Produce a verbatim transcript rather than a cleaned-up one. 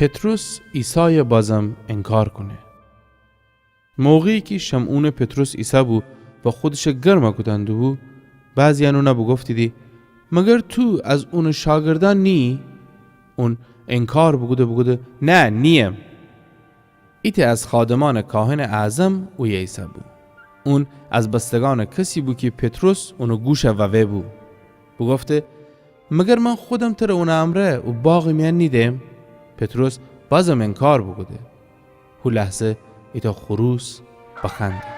پطرس عیسایَ بازم انکار کونه. موقعی کی شمعونٚ پطرس ایسه‌بو و خودشَ گرمَ کودن دوبو، بعضیأن اونَ بوگفتیدی: مگر تو از اونٚ شاگردأن نییی؟ اون انکار بوکوده، بوگفته: نه، نییم. ایتأ از خادمأنٚ کاهنٚ اعظم اویه ایسه‌بو. اون از بستگأنٚ کسی بو کی پطرس اونٚ گوشَ ووه‌بو. بوگفته: مگر من خودم تره اونٚ امرأ او باغٚ میأن نیدم؟ پطرس بازم انکار بوکوده. هو لحظه ایتأ خروس بخوأنده.